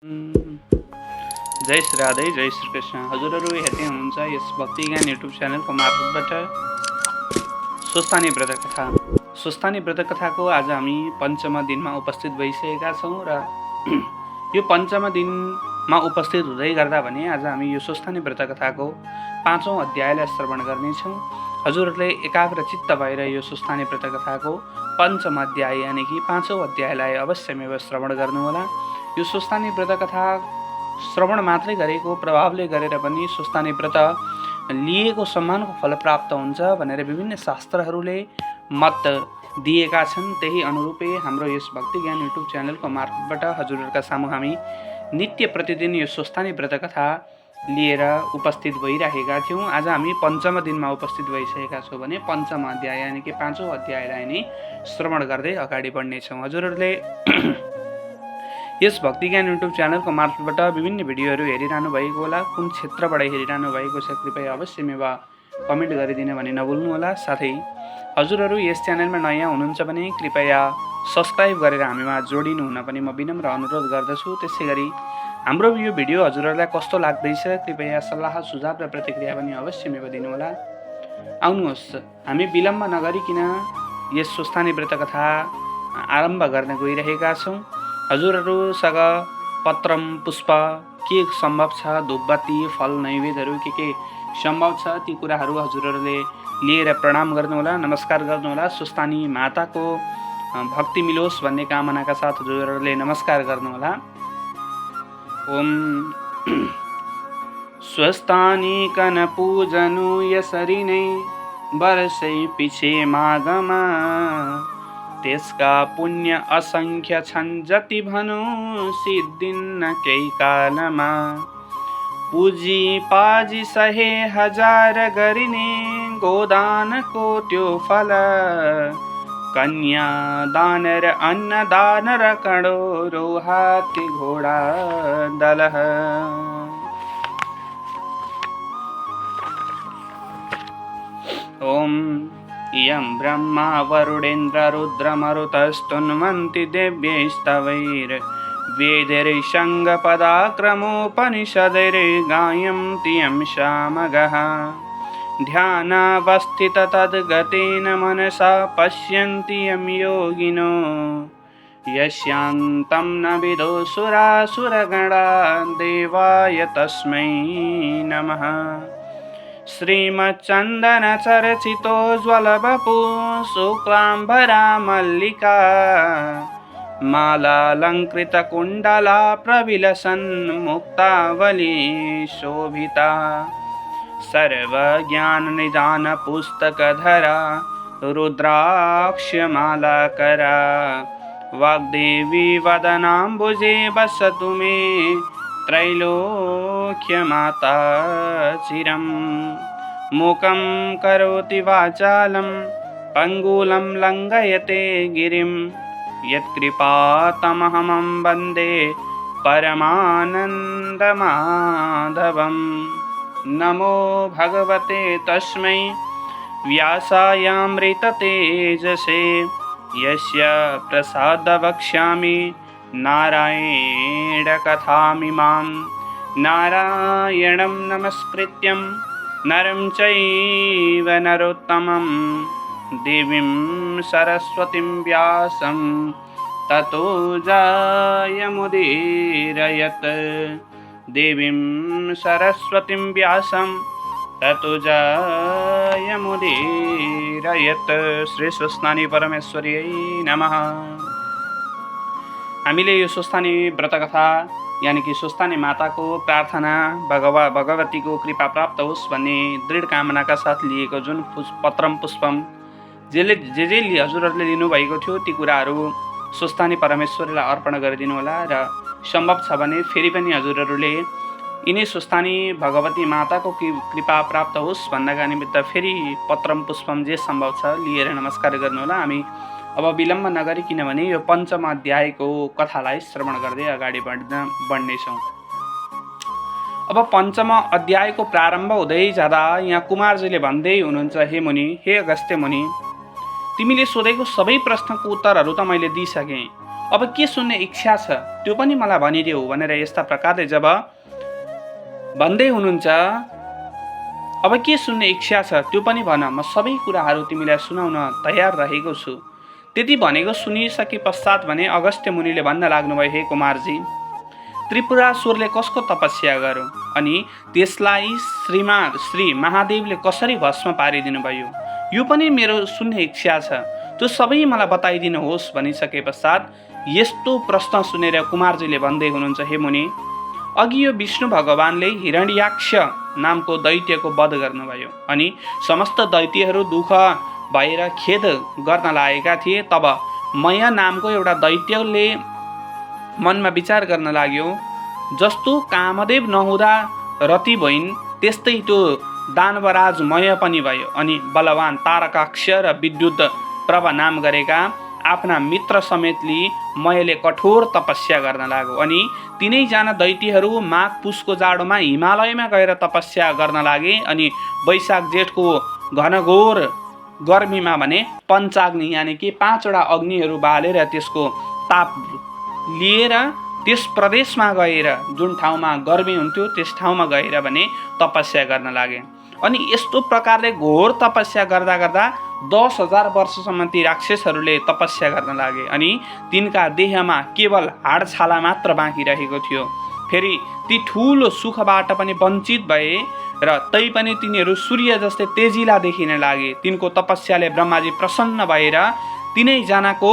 उम्, जय श्री राधे, जय श्री कृष्ण। हजुरहरू हेर्दै हुनुहुन्छ यस भक्ति ज्ञान युट्युब च्यानलको मार्फतबाट स्वस्थानी व्रत कथा। स्वस्थानी व्रत कथाको आज हामी पञ्चम दिनमा उपस्थित भइसकेका छौँ र यो पञ्चम दिनमा उपस्थित हुँदै गर्दा भने आज हामी यो स्वस्थानी व्रत कथाको 5औं अध्यायलाई श्रवण गर्नेछौँ। हजुरहरूले एकाग्र चित्त भएर यो स्वस्थानी व्रत कथाको पञ्चम अध्याय यानि कि 5औं अध्यायलाई अवश्यमेव श्रवण गर्नुहोला। यो स्वस्थानी व्रत कथा श्रवण मात्रै गरेको प्रभावले गरेर पनि स्वस्थानी व्रत लिएको सम्मानको फल प्राप्त हुन्छ भनेर विभिन्न शास्त्रहरूले मत दिएका छन्। त्यही अनुरूपै हाम्रो यस भक्ति ज्ञान युट्युब च्यानलको मार्फतबाट हजुरहरूका सामु हामी नित्य प्रतिदिन यो स्वस्थानी व्रत कथा लिएर उपस्थित भइरहेका थियौँ। आज हामी पञ्चम दिनमा उपस्थित भइसकेका छौँ भने पञ्चम अध्याय यानि कि 5औं अध्यायलाई नै श्रवण गर्दै अगाडि बढ्नेछौँ। हजुरहरूले यस भक्ति ज्ञान युट्युब च्यानलको मार्फतबाट विभिन्न भिडियोहरू हेरिरहनु भएको होला। कुन क्षेत्रबाट हेरिरहनु भएको छ कृपया अवश्यमेव कमेन्ट गरिदिन भने नभुल्नुहोला। साथै हजुरहरू यस च्यानलमा नयाँ हुनुहुन्छ भने कृपया सब्सक्राइब गरेर हामीमा जोडिनु हुन पनि म विनम्र अनुरोध गर्दछु। त्यसै गरी हाम्रो यो भिडियो हजुरहरूलाई कस्तो लाग्दैछ कृपया सल्लाह सुझाव र प्रतिक्रिया पनि अवश्यमेव दिनुहोला। आउनुहोस् हामी विलम्ब नगरिकन यस स्वस्थानी व्रत कथा आरम्भ गर्न गइरहेका छौँ। हजुरहरूसँग पत्रम पुष्प के सम्भव छ, धूपबत्ती फल नैवेद्यहरू के सम्भव छ ती कुराहरू हजुरहरूले लिएर प्रणाम गर्नुहोला, नमस्कार गर्नुहोला। स्वस्थानी माताको भक्ति मिलोस् भन्ने कामनाका साथ हजुरहरूले नमस्कार गर्नुहोला। ओम स्वस्थानी कन पूजनु यसरी नै वर्षै पछि माघमा, त्यसका पुण्य असंख्य छन् जति भनौँ सिद्धिन्न केही कालमा। पुजी पाजी सहे हजार गरिने गोदानको त्यो फल, कन्या दान र अन्नदान र करोडौँ हात्ती घोडा दलह। ओम यं ब्रह्मा वरुणेन्द्र रुद्रमरुतस्तुन्वन्ति दिव्यैस्तवैर्वेदैर्षङ्गपदाक्रमोपनिषदैर्गायन्ति यं सामगः। ध्यानावस्थित तद्गतेन मनसा पश्यन्ति यं योगिनो, यस्यान्तं न विदो सुरासुरगणा देवाय तस्मै नमः। श्रीमच्चन्दनचर्चितोज्ज्वलवपु शुक्लाम्बरा मल्लिका, मालालङ्कृतकुण्डला प्रविलसन्मुक्तावली शोभिता। सर्वज्ञाननिदानपुस्तकधरा रुद्राक्षमालाकरा, वाग्देवी वदनाम्बुजे वसतु मे त्रैलोक्यमाता चिरम्। मूकं करोति वाचालं पङ्गुलं लङ्घयते गिरिं, यत्कृपातमहं वन्दे परमानन्दमाधवम्। नमो भगवते तस्मै व्यासायामृततेजसे, यस्य प्रसादवक्ष्यामि नारायणकथामिमां। नारायणं नमस्कृत्यं नरं चैव नरोत्तमं, देवीं सरस्वतीं व्यासं ततो जयमुदीरयत्। देवीं सरस्वतीं व्यासं ततो जयमुदीरयत्। श्री स्वस्थानी परमेश्वर्यै नमः। हामीले यो स्वस्थानी व्रत कथा यानि कि स्वस्थानी माताको प्रार्थना भगवतीको कृपा प्राप्त होस् भन्ने दृढ कामनाका साथ लिएको जुन पत्रम पुष्पम जे हजुरहरूले लिनुभएको थियो ती कुराहरू स्वस्थानी परमेश्वरलाई अर्पण गरिदिनु होला। र सम्भव छ भने फेरि पनि हजुरहरूले यिनै स्वस्थानी भगवती माताको कृपा प्राप्त होस् भन्नका निमित्त फेरि पत्रम पुष्पम जे सम्भव छ लिएर नमस्कार गर्नुहोला। हामी अब विलम्ब नगरी किनभने यो पञ्चम अध्यायको कथालाई श्रवण गर्दै अगाडि बढ्नेछौँ। अब पञ्चम अध्यायको प्रारम्भ हुँदै जाँदा यहाँ कुमारजीले भन्दै हुनुहुन्छ, हे मुनि, हे अगस्त्य मुनि, तिमीले सोधेको सबै प्रश्नको उत्तरहरू त मैले दिइसकेँ। अब के सुन्ने इच्छा छ त्यो पनि मलाई भनिदेऊ भनेर यस्ता प्रकारले जब भन्दै हुनुहुन्छ, अब के सुन्ने इच्छा छ त्यो पनि भन, म सबै कुराहरू तिमीलाई सुनाउन तयार रहेको छु। त्यति भनेको सुनिसके पश्चात भने अगस्त्य मुनिले भन्न लाग्नुभयो, हे कुमारजी, त्रिपुरासुरले कसको तपस्या गर्यो अनि त्यसलाई श्री महादेवले कसरी भस्म पारिदिनु भयो, यो पनि मेरो सुन्ने इच्छा छ, त्यो सबै मलाई बताइदिनुहोस् भनिसके पश्चात यस्तो प्रश्न सुनेर कुमारजीले भन्दै हुनुहुन्छ, हे मुनि, अघि यो विष्णु भगवानले हिरण्याक्ष नामको दैत्यको वध गर्नुभयो अनि समस्त दैत्यहरू दुःख भएर खेद गर्न लागेका थिए। तब मया नामको एउटा दैत्यले मनमा विचार गर्न लाग्यो, जस्तो कामदेव नहुँदा रति भइन् त्यस्तै त्यो दानवराज मय पनि भयो अनि बलवान तारकाक्ष र विद्युत प्रभा नाम गरेका आफ्ना मित्र समेत लिई मयले कठोर तपस्या गर्न लाग्यो अनि तिनैजना दैत्यहरू माघ पुसको जाडोमा हिमालयमा गएर तपस्या गर्न लागे अनि वैशाख जेठको घनघोर गर्मीमा भने पञ्चाग्नि यानि कि 5वटा अग्निहरू बालेर त्यसको ताप लिएर त्यस प्रदेशमा गएर जुन ठाउँमा गर्मी हुन्थ्यो त्यस ठाउँमा गएर भने तपस्या गर्न लागे अनि यस्तो प्रकारले घोर तपस्या गर्दा गर्दा 10,000 वर्षसम्म ती राक्षसहरूले तपस्या गर्न लागे अनि तिनका देहमा केवल हाडछाला मात्र बाँकी रहेको थियो। फेरि ती ठुलो सुखबाट पनि वञ्चित भए र तैपनि तिनीहरू सूर्य जस्तै तेजिला देखिन लागे। तिनको तपस्याले ब्रह्माजी प्रसन्न भएर तिनैजनाको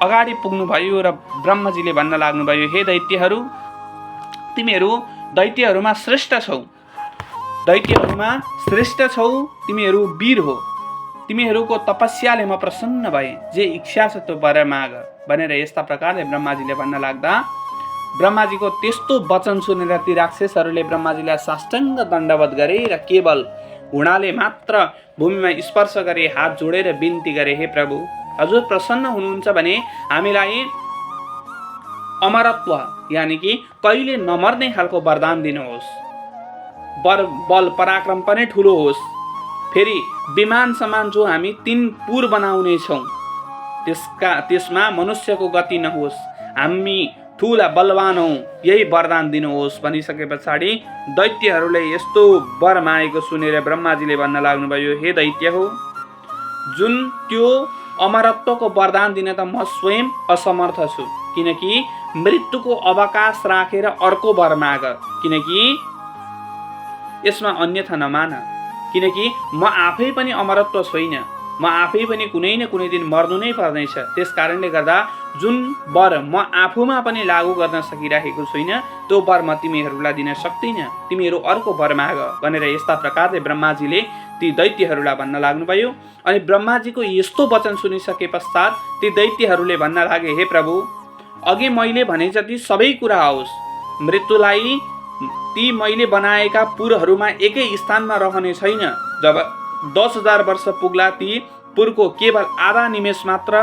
अगाडि पुग्नुभयो र ब्रह्मजीले भन्न लाग्नुभयो, हे दैत्यहरू, तिमीहरू दैत्यहरूमा श्रेष्ठ छौ, तिमीहरू वीर हो, तिमीहरूको तपस्याले म प्रसन्न भए, जे इच्छा छ त्यो वर माग भनेर यस्ता प्रकारले ब्रह्माजीले भन्न लाग्दा ब्रह्माजीको त्यस्तो वचन सुनेर ती राक्षसहरूले ब्रह्माजीलाई साष्टाङ्ग दण्डवत गरे र केवल घुँडाले मात्र भूमिमा स्पर्श गरे, हात जोडेर बिन्ती गरे, हे प्रभु, हजुर प्रसन्न हुनुहुन्छ भने हामीलाई अमरत्व यानि कि कहिले नमर्ने खालको वरदान दिनुहोस्, बल पराक्रम पनि ठुलो होस्, फेरि विमान समान जो हामी 3 पुर बनाउने छौँ त्यसमा मनुष्यको गति नहोस्, हामी ठुला बलवान हौँ, यही वरदान दिनुहोस् भनिसके पछाडि दैत्यहरूले यस्तो वर मागेको सुनेर ब्रह्माजीले भन्न लाग्नुभयो, हे दैत्य हो, जुन त्यो अमरत्वको वरदान दिन त म स्वयं असमर्थ छु, किनकि मृत्युको अवकाश राखेर अर्को वर माग, किनकि यसमा अन्यथा नमान, किनकि म आफै पनि अमरत्व छैन, म आफै पनि कुनै न कुनै दिन मर्नु नै पर्नेछ। त्यस कारणले गर्दा जुन वर म आफूमा पनि लागू गर्न सकिरहेको छैन त्यो वर म तिमीहरूलाई दिन सक्दिनँ, तिमीहरू अर्को वर माग भनेर यस्ता प्रकारले ब्रह्माजीले ती दैत्यहरूलाई भन्न लाग्नुभयो। अनि ब्रह्माजीको यस्तो वचन सुनिसके पश्चात ती दैत्यहरूले भन्न लागे, हे प्रभु, अघि मैले भने जति सबै कुरा आओस्, मृत्युलाई ती मैले बनाएका पुरहरूमा एकै स्थानमा रहने छैन। जब 10,000 वर्ष पुग्ला ती पुरको केवल आधा निमेष मात्र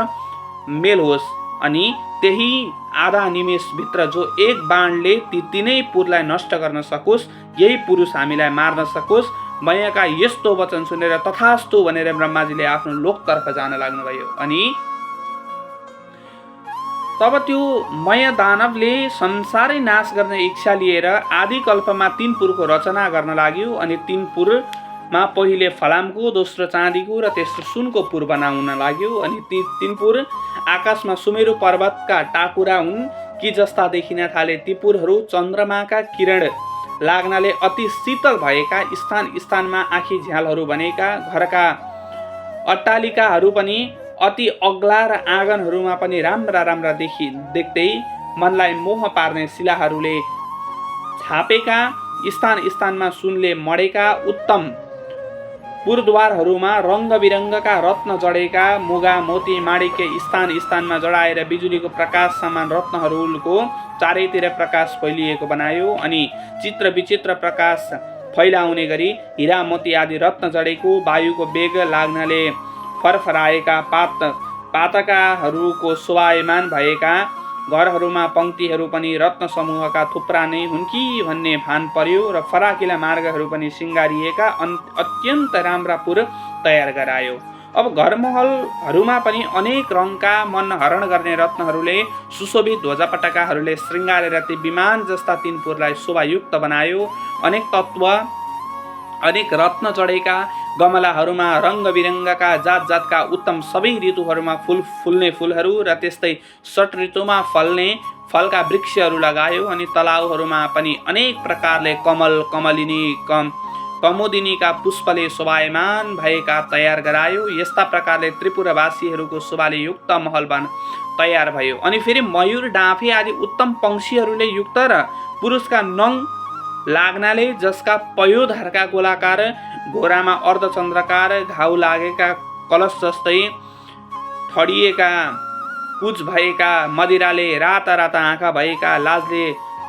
मेल होस् अनि त्यही आधा निमेषभित्र जो एक बाणले ती 3 पुरलाई नष्ट गर्न सकोस्, यही पुरुष हामीलाई मार्न सकोस्। मयका यस्तो वचन सुनेर तथास्तु भनेर ब्रह्माजीले आफ्नो लोकतर्फ जान लाग्नुभयो अनि तब त्यो मय दानवले संसारै नाश गर्ने इच्छा लिएर आदि कल्पमा 3 पुरको रचना गर्न लाग्यो अनि 3 पुरमा पहिले फलामको, दोस्रो चाँदीको र तेस्रो सुनको पुर बनाउन लाग्यो अनि ती 3 पुर आकाशमा सुमेरु पर्वतका टाकुरा हुन् कि जस्ता देखिन थाले। ती पुरहरू चन्द्रमाका किरण लाग्नाले अति शीतल भएका, स्थान स्थानमा आँखी झ्यालहरू बनेका, घरका अट्टालिकाहरू पनि अति अग्ला र आँगनहरूमा पनि राम्रा राम्रा देख्दै मनलाई मोह पार्ने शिलाहरूले छापेका, स्थान स्थानमा सुनले मडेका, उत्तम पुरद्वारहरूमा रङ्ग बिरङ्गका रत्न जडेका, मुगा मोती माणिक्य स्थान स्थानमा जडाएर बिजुलीको प्रकाश समान रत्नहरूको चारैतिर प्रकाश फैलिएको बनायो अनि चित्र विचित्र प्रकाश फैलाउने गरी हिरा मोती आदि रत्न जडेको, वायुको वेग लाग्नाले फरफराएका पातकाहरूको शोभायमान भएका घरहरूमा पङ्क्तिहरू पनि रत्न समूहका थुप्रा नै हुन् कि भन्ने भान पर्यो र फराकिला मार्गहरू पनि सिँगारिएका अत्यन्त राम्रा पुर तयार गरायो। अब घरमहलहरूमा पनि अनेक रङका मन हरण गर्ने रत्नहरूले सुशोभित ध्वजापताकाहरूले श्रृङ्गारेर ती विमान जस्ता तिनपुरलाई शोभायुक्त बनायो। अनेक रत्न चढेका गमलाहरूमा रङ्गबिरङ्गका जात जातका उत्तम सबै ऋतुहरूमा फुल्ने फुलहरू र त्यस्तै षट ऋतुमा फल्ने फलका वृक्षहरू लगायो। अनि तलाउहरूमा पनि अनेक प्रकारले कमल कमलिनी कमोदिनीका पुष्पले शोभायमान भएका तयार गरायो। यस्ता प्रकारले त्रिपुरावासीहरूको शोभाले युक्त महल तयार भयो। अनि फेरि मयूर डाँफे आदि उत्तम पंक्षीहरूले युक्त र पुरुषका नङ लाग्नाले जसका पयोधरका गोलाकार घोरामा अर्धचन्द्रकार घाउ लागेका कलश जस्तै ठडिएका कुच भएका मदिराले राता राता आँखा भएका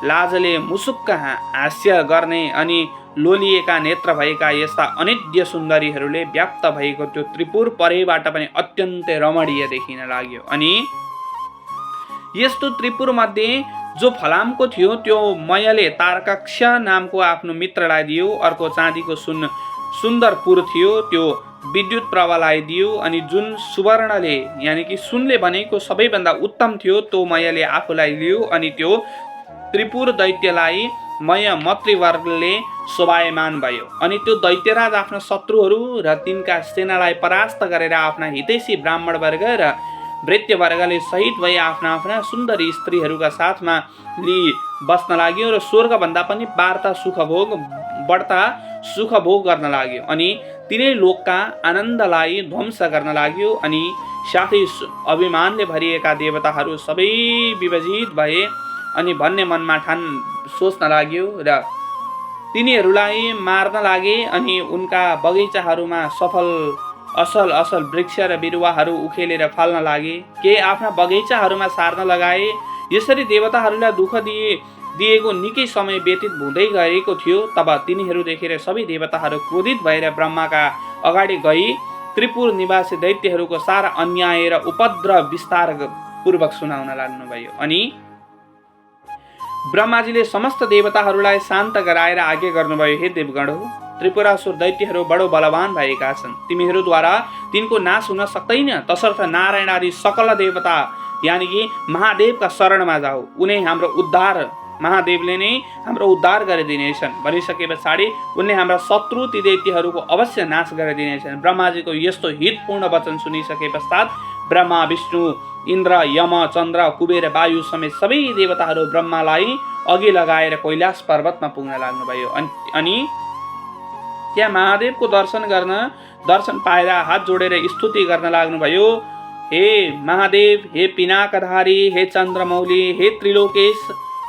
लाजले मुसुक्क हास्य गर्ने अनि लोलिएका नेत्र भएका यस्ता अनिद्य सुन्दरीहरूले व्याप्त भएको त्यो त्रिपुर परैबाट पनि अत्यन्तै रमणीय देखिन लाग्यो। अनि यस्तो त्रिपुर मध्ये जो फलामको थियो त्यो मयले तारकक्ष नामको आफ्नो मित्रलाई दियो। अर्को चाँदीको सुन्दर पुर थियो त्यो विद्युत प्रभालाई दियो। अनि जुन सुवर्णले यानि कि सुनले बनेको सबैभन्दा उत्तम थियो त्यो मयले आफूलाई लियो। अनि त्यो त्रिपुर दैत्यलाई मय मन्त्रीवर्गले शोभायमान भयो। अनि त्यो दैत्यराज आफ्ना शत्रुहरू र तिनका सेनालाई परास्त गरेर आफ्ना हितैषी ब्राह्मण वर्ग र भृत्य वर्गले सहित भई आफ्ना आफ्ना सुन्दर स्त्रीहरूका साथमा लिई बस्न लाग्यो र स्वर्गभन्दा पनि बढ्ता सुख भोग गर्न लाग्यो। अनि तिनै लोकका आनन्दलाई ध्वंस गर्न लाग्यो। अनि साथै अभिमानले भरिएका देवताहरू सबै विभाजित भए। अनि भन्ने मनमा सोच्न लाग्यो र तिनीहरूलाई मार्न लागे। अनि उनका बगैँचाहरूमा असल वृक्ष र बिरुवाहरू उखेलेर फाल्न लागे। के आफ्ना बगैँचाहरूमा सार्न लगाए। यसरी देवताहरूलाई दुःख दिएको निकै समय व्यतीत हुँदै गएको थियो। तब तिनीहरू देखेर सबै देवताहरू क्रोधित भएर ब्रह्माका अगाडि गई त्रिपुर निवासी दैत्यहरूको सारा अन्याय र उपद्रव विस्तार पूर्वक सुनाउन लाग्नुभयो। अनि ब्रह्माजीले समस्त देवताहरूलाई शान्त गराएर आज्ञा गर्नुभयो, हे देवगण हो, त्रिपुरासुर दैत्यहरू बडो बलवान भएका छन्। तिमीहरूद्वारा तिनको नाश हुन सक्दैन। तसर्थ नारायण आदि सकल देवता यानि कि महादेवका शरणमा जाऊ। महादेवले नै हाम्रो उद्धार गरिदिनेछन्। भनिसके पछाडि उनले हाम्रा शत्रु ती दैत्यहरूको अवश्य नाश गरिदिनेछन्। ब्रह्माजीको यस्तो हितपूर्ण वचन सुनिसके पश्चात ब्रह्मा विष्णु इन्द्र यम चन्द्र कुबेर वायु समेत सबै देवताहरू ब्रह्मालाई अघि लगाएर कैलाश पर्वतमा पुग्न लाग्नुभयो। अनि त्यहाँ महादेवको दर्शन पाएर हात जोडेर स्तुति गर्न लाग्नुभयो। हे महादेव, हे पिनाकधारी, हे चन्द्रमौली, हे त्रिलोकेश,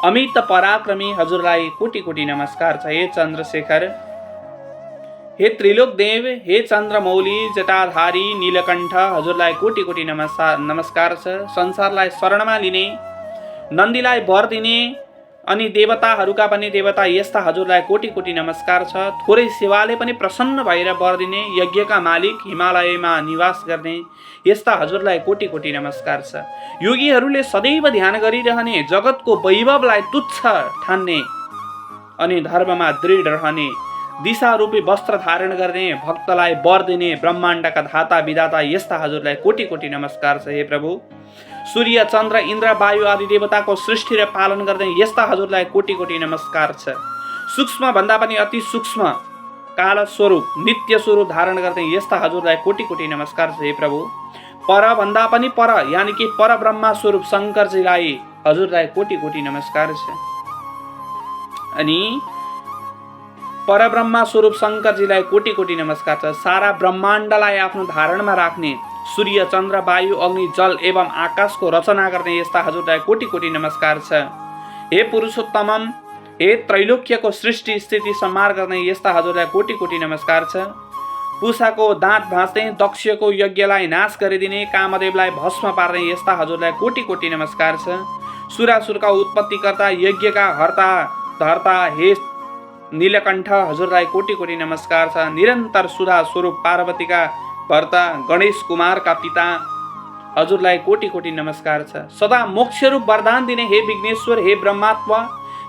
अमित पराक्रमी, हजुरलाई कोटि कोटि नमस्कार छ। हे चन्द्रशेखर, हे त्रिलोक देव, हे चन्द्रमौली जटाधारी नीलकण्ठ, हजुरलाई कोटि कोटि नमस्कार छ। संसारलाई शरणमा लिने, नन्दीलाई वर दिने अनि देवताहरूका पनि देवता यस्ता हजुरलाई कोटि कोटि नमस्कार छ। थोरै सेवाले पनि प्रसन्न भएर वर दिने, यज्ञका मालिक, हिमालयमा निवास गर्ने यस्ता हजुरलाई कोटि कोटि नमस्कार छ। योगीहरूले सदैव ध्यान गरिरहने, जगतको वैभवलाई तुच्छ ठान्ने अनि धर्ममा दृढ रहने, दिशारूपी वस्त्र धारण गर्ने, भक्तलाई वर दिने ब्रह्माण्डका धाता विधाता यस्ता हजुरलाई कोटि कोटि नमस्कार छ। हे प्रभु, सूर्य चन्द्र इन्द्र वायु आदि देवताको सृष्टि र पालन गर्ने यस्ता हजुरलाई कोटि कोटि नमस्कार छ। सूक्ष्म भन्दा पनि अति सूक्ष्म काल स्वरूप नित्य स्वरूप धारण गर्ने यस्ता हजुरलाई कोटि कोटि नमस्कार छ। हे प्रभु, पर भन्दा पनि पर यानि कि पर ब्रह्मा स्वरूप शङ्करजीलाई हजुरलाई कोटि कोटि नमस्कार छ। अनि परब्रह्मा स्वरूप शङ्करजीलाई कोटि कोटि नमस्कार छ। सारा ब्रह्माण्डलाई आफ्नो धारणमा राख्ने, सूर्य चन्द्र वायु अग्नि जल एवं आकाशको रचना गर्ने यस्ता हजुरलाई कोटि कोटि नमस्कार छ। हे पुरुषोत्तमम, हे त्रैलोक्यको सृष्टि स्थिति संहार गर्ने यस्ता हजुरलाई कोटि कोटि नमस्कार छ। पुषाको दाँत भाँच्ने, दक्षको यज्ञलाई नाश गरिदिने, कामदेवलाई भस्म पार्ने यस्ता हजुरलाई कोटि कोटि नमस्कार छ। सुरासुरका उत्पत्तिकर्ता, यज्ञका हर्ता धर्ता हे नीलकण्ठ, हजुरलाई कोटि कोटि नमस्कार छ। निरन्तर सुधा स्वरूप पार्वतीका भर्ता, गणेश कुमारका पिता, हजुरलाई कोटि कोटि नमस्कार छ। सदा मोक्ष रूप वरदान दिने हे विघ्नेश्वर, हे ब्रह्मात्मा,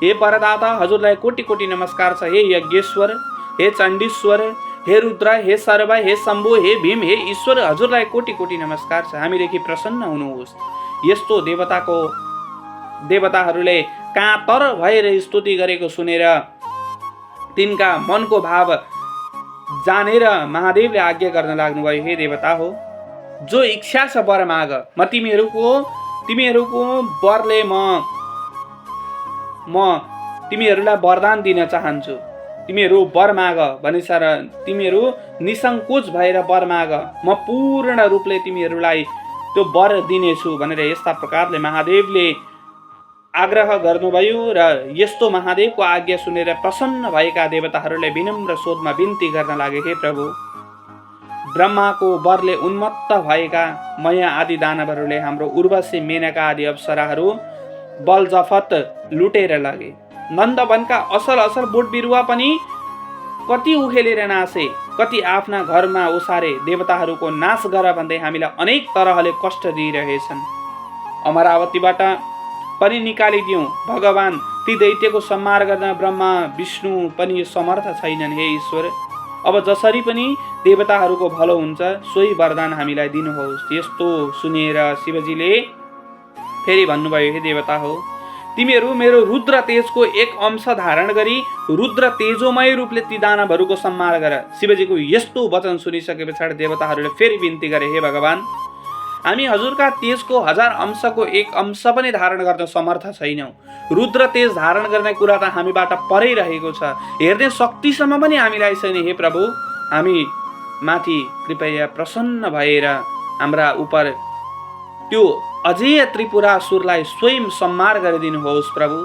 हे परदाता, हजुरलाई कोटि कोटि नमस्कार छ। हे यज्ञेश्वर, हे चण्डीश्वर, हे रुद्र, हे सर्व, हे शम्भु, हे भीम, हे ईश्वर, हजुरलाई कोटि कोटि नमस्कार छ। हामीदेखि प्रसन्न हुनुहोस्। यस्तो देवताहरूले कातर भएर स्तुति गरेको सुनेर तिनका मनको भाव जानेर महादेवले आज्ञा गर्न लाग्नुभयो। हे देवता हो, जो इच्छा छ वर माग, म तिमीहरूको वरले म तिमीहरूलाई वरदान दिन चाहन्छु। तिमीहरू वर माग भनेछ र तिमीहरू निसङ्कोच भएर वर माग, म पूर्ण रूपले तिमीहरूलाई त्यो वर दिनेछु भनेर यस्ता प्रकारले महादेवले आग्रह गर्नुभयो। र यस्तो महादेवको आज्ञा सुनेर प्रसन्न भएका देवताहरूले विनम्र स्वरमा बिन्ती गर्न लागे। हे प्रभु, ब्रह्माको वरले उन्मत्त भएका मया आदि दानवहरूले हाम्रो उर्वशी, मेनका आदि अप्सराहरू बलजफत लुटेर लगे। नन्दवनका असल असल बोट बिरुवा पनि कति उखेलेर नासे, कति आफ्ना घरमा ओसारे। देवताहरूको नाश गर भन्दै हामीलाई अनेक तरहले कष्ट दिइरहेछन्। अमरावतीबाट पनि निकालिदिउँ भगवान, ती दैत्यको संहार गर्न ब्रह्मा विष्णु पनि समर्थ छैनन्। हे ईश्वर, अब जसरी पनि देवताहरूको भलो हुन्छ सोही वरदान हामीलाई दिनुहोस्। यस्तो सुनेर शिवजीले फेरि भन्नुभयो, हे देवता हो, तिमीहरू मेरो रुद्र तेजको एक अंश धारण गरी रुद्र तेजोमय रूपले ती दानवहरूको संहार गर। शिवजीको यस्तो वचन सुनिसके पछाडि देवताहरूले फेरि बिन्ती गरे, हे भगवान, हामी हजुरका तेजको 1000 अंशको एक अंश पनि धारण गर्न समर्थ छैनौँ। रुद्र तेज धारण गर्ने कुरा त हामीबाट परै रहेको छ, हेर्ने शक्तिसम्म पनि हामीलाई छैन। हे प्रभु, हामी माथि कृपया प्रसन्न भएर हाम्रा उपर त्यो अजेय त्रिपुरासुरलाई स्वयं संहार गरिदिनुहोस्। प्रभु,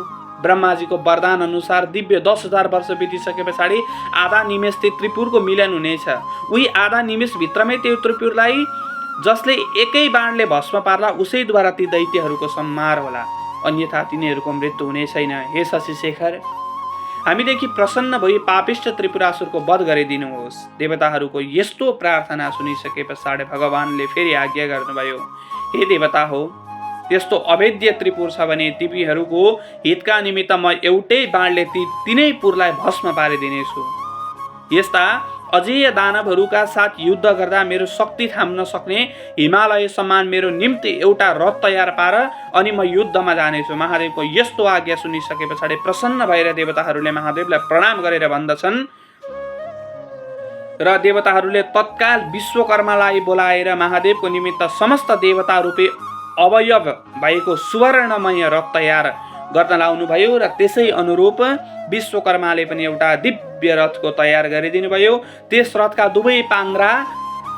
ब्रह्माजीको वरदान अनुसार दिव्य 10,000 वर्ष बितिसके पछाडि आधा निमेष त्यो त्रिपुरको मिलन हुनेछ। उही आधा निमेषभित्रमै त्यो त्रिपुरलाई जसले एकै बाणले भस्म पार्ला उसैद्वारा ती दैत्यहरूको संहार होला, अन्यथा तिनीहरूको मृत्यु हुने छैन। हे शशिशेखर, हामीदेखि प्रसन्न भई पापिष्ट त्रिपुरासुरको वध गरिदिनुहोस्। देवताहरूको यस्तो प्रार्थना सुनिसके पछाडि भगवानले फेरि आज्ञा गर्नुभयो, हे देवता हो, त्यस्तो अभेद्य त्रिपुर छ भने तिमीहरूको हितका निमित्त म एउटै बाणले ती तीनै पुरलाई भस्म पारिदिनेछु। यस्ता अजेय दानवहरूका साथ युद्ध गर्दा मेरो शक्ति थाम्न सक्ने हिमालय समान मेरो निम्ति एउटा रथ तयार पार, अनि म युद्धमा जानेछु। महादेवको यस्तो आज्ञा सुनिसके पछाडि प्रसन्न भएर देवताहरूले महादेवलाई प्रणाम गरेर भन्दछन् र देवताहरूले तत्काल विश्वकर्मालाई बोलाएर महादेवको निमित्त समस्त देवता रूपी अवयव भएको सुवर्णमय रथ तयार गर्न लाउनुभयो। र त्यसै अनुरूप विश्वकर्माले पनि एउटा दिव्य रथको तयार गरिदिनु भयो। त्यस रथका दुवै पाङ्ग्रा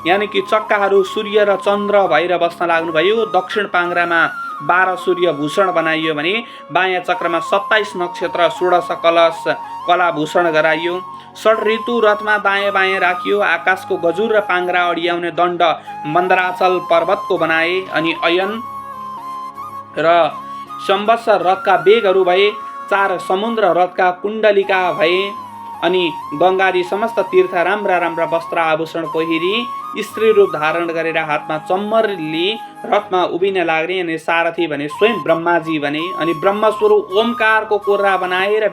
यानि कि चक्काहरू सूर्य र चन्द्र भएर बस्न लाग्नुभयो। दक्षिण पाङ्ग्रामा 12 सूर्य भूषण बनाइयो भने बायाँ चक्रमा 27 नक्षत्र 16 कलश कलाभूषण गराइयो। 6 ऋतु रथमा दायाँ बायाँ राखियो। आकाशको गजुर र पाङ्ग्रा अडियाउने दण्ड मन्दराचल पर्वतको बनाए। अनि अयन र संवत्सर रथका बेगहरू भए। 4 समुद्र रथका कुण्डलिका भए। अनि गङ्गादी समस्त तीर्थ राम्रा राम्रा वस्त्र आभूषण पहिरी स्त्री रूप धारण गरेर हातमा चम्मर लिई रथमा उभिन लाग्ने। अनि सारथी भने स्वयं ब्रह्माजी भने। अनि ब्रह्मस्वरूप ओमकारको कोर्रा बनाएर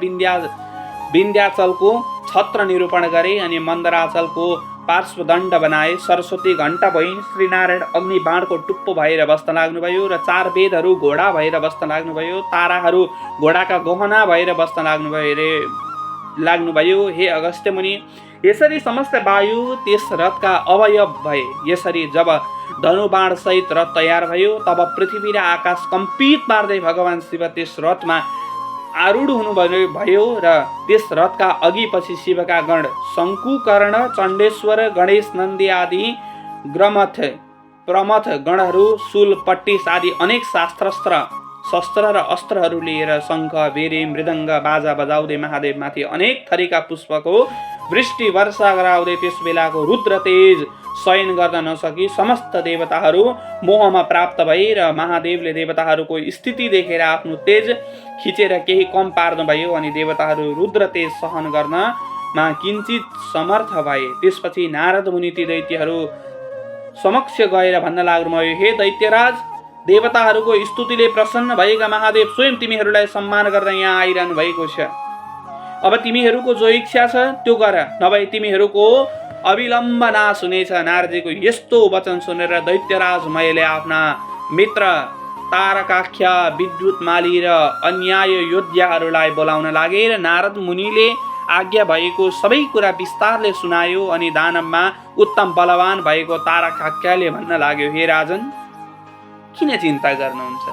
विन्ध्याचलको छत्र निरूपण गरे। अनि मन्दराचलको पार्श्वदण्ड बनाए। सरस्वती घण्टा भई श्रीनारायण अग्नि बाणको टुप्पो भएर बस्न लाग्नुभयो। र 4 वेदहरू घोडा भएर बस्न लाग्नुभयो। ताराहरू घोडाका गहना भएर बस्न लाग्नुभयो। हे अगस्त्य मुनि, यसरी समस्त वायु त्यस रथका अवयव भए। यसरी जब धनुबाण सहित रथ तयार भयो तब पृथ्वी र आकाश कम्पित पार्दै भगवान शिव त्यस रथमा आरूढ हुनुभयो। र त्यस रथका अघि पछि शिवका गण शङ्कुकर्ण, चण्डेश्वर, गणेश, नन्दी आदि ग्रमथ प्रमथ गणहरू शूल, पट्टिस आदि अनेक शस्त्र र अस्त्रहरू लिएर शङ्ख, बेरे, मृदङ्ग, बाजा बजाउँदै महादेवमाथि अनेक थरीका पुष्पको वृष्टि वर्षा गराउँदै त्यस बेलाको रुद्र तेज शयन गर्न नसकी समस्त देवताहरू मोहमा प्राप्त भए। र महादेवले देवताहरूको स्थिति देखेर आफ्नो तेज खिचेर केही कम पार्नुभयो। अनि देवताहरू रुद्र तेज सहन गर्नमा किञ्चित समर्थ भए। त्यसपछि नारद मुनि ती दैत्यहरू समक्ष गएर भन्न लाग्नुभयो, हे दैत्यराज, देवताहरूको स्तुतिले प्रसन्न भएका महादेव स्वयं तिमीहरूलाई सम्मान गर्न यहाँ आइरहनु भएको छ। अब तिमीहरूको जो इच्छा छ त्यो गर, नभए तिमीहरूको अविलम्ब नाश हुनेछ। नारदजीको यस्तो वचन सुनेर दैत्यराज मयले आफ्ना मित्र तारकाख्य, विद्युतमाली र अन्याय योद्धाहरूलाई बोलाउन लागे र नारद मुनिले आज्ञा भएको सबै कुरा विस्तारले सुनायो। अनि दानवमा उत्तम बलवान भएको तारकाख्यले भन्न लाग्यो, हे राजन, किन चिन्ता गर्नुहुन्छ?